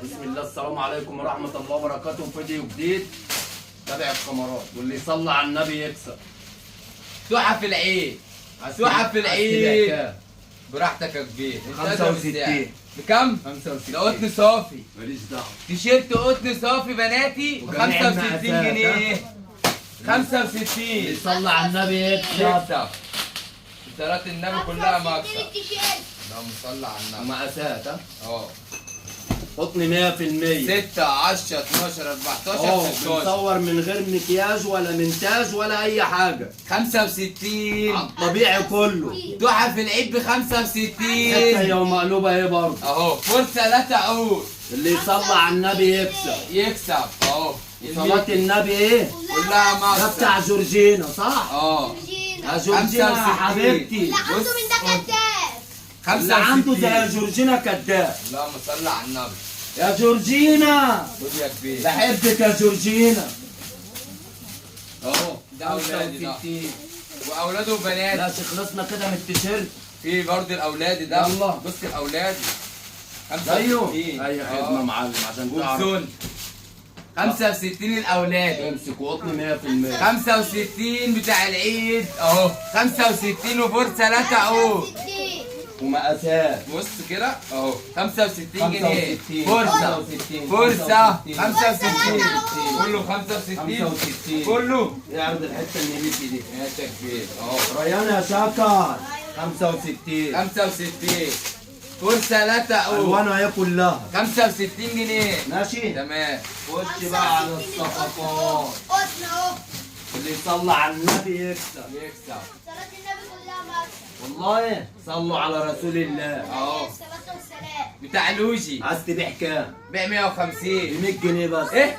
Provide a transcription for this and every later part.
بسم الله، السلام عليكم ورحمة الله وبركاته. فيديو جديد، تابع الكاميرات واللي يصلي على النبي يكسب. تحف العيد، تحف العيد. براحتك يا كبير. انت أدرى 65. بالسعر. بكم؟ 65. ده قطن صافي. ماليش دعوة. تيشيرت قطن صافي بناتي ب وجميع 65 المقاسات، جنيه. 65. اللي يصلي على النبي يكسب. يكسب. صلاة النبي كلها مكسب. التيشيرت. اللهم صل على النبي. ومقاسات ها؟ اه. قطن 100%. 6 10 12 14 16. بنصور من غير مكياج ولا منتاج ولا اي حاجة. 65. على الطبيعي كله. تحف العيد ب 65. حتى هي ومقلوبة ايه برضه. اهو فرصة لا تعود. اللي يصلي على النبي يكسب. يكسب اهو. صلاة النبي ايه؟ كلها ده مكسب. بتاع جورجينا صح؟ اه. يا جورجينا يا 65. حبيبتي. اللي عنده من ده كذاب. اللي عنده زي 65. جورجينا كداب. اللهم صل على النبي. يا جورجينا خد يا كبير. بحبك يا جورجينا. اهو ده اولادي ده. 65. واولاده وبنات. ماشي خلصنا كده من التيشيرت. في برضه الاولاد ده. يلا. بص الاولاد. 65. ايوه اي خدمة معلم عشان تعرف. وبزون 65 الاولاد. امسك قطن 100%. 65 بتاع العيد اهو. 65 وفرصه لا تعود. 65. ومقاسات. بص كده اهو 65 جنيه. 65. فرصة 65. فرصة. 65. 65 كله. 65 65. كله. يعرض الحتة النبيتي دي. ماشي يا كبير اهو. ريان يا شاكر 65. 65 فرصة لا تعود. الوانه اهي كلها. 65 جنيه. ماشي. تمام. خش بقى على الصفقات. قطن اهو. اللي يصلي على النبي يكسب. يكسب. صلاة النبي كلها مكسب. والله صلوا على رسول الله. اهو. الصلاة والسلام. بتاع لوجي. عايز تبيع كام؟ بيع 150. ب 100 جنيه بس. ايه؟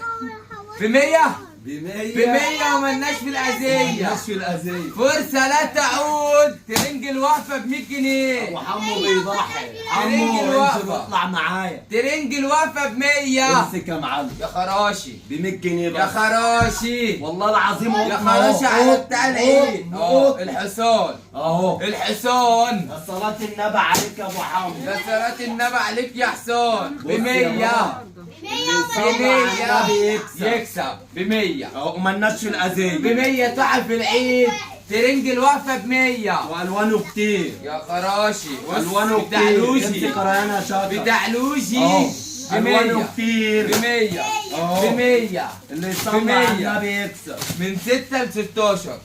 ب 100؟ ب 100. ب 100 وملناش في الأذية. مالناش في الأذية. فرصة لا تعود. ترنج الوقفة ب 100 جنيه. وحمو بيضحي. ترنج حمو انزل الوقفة. واطلع معايا. ترنج الوقفة ب 100. امسك يا معلم. يا خراشي. ب 100 جنيه يا بس. خراشي. والله العظيم يا قطن خراشي اهو. على قطن، بتاع العيد. قطن، اهو قطن. الحصان. اهو. الحصان. يا صلاة النبي عليك يا ابو حمو. يا صلاة النبي عليك يا حصان. ب بص يا 100. بابا. ب 100 اللي ب يصلي على 100. النبي يكسب. يكسب ب 100. اهو ومالناش في الأذية. ب 100 تحف العيد. ترنج الوقفة ب 100. والوانه كتير. يا خراشي. بص الوانه بتاع كتير. لوجي. امسك ريان يا شاكر. بتاع لوجي. اهو. ب الوانه 100. كتير. ب 100. اهو. ب 100. اللي يصلي على بمية. النبي يكسب. من 6 ل 16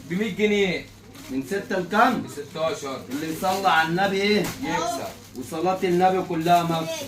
ب 100 جنيه. من 6 لكام؟ ب 16. اللي يصلي على النبي ايه؟ يكسب. وصلاة النبي كلها مكسب.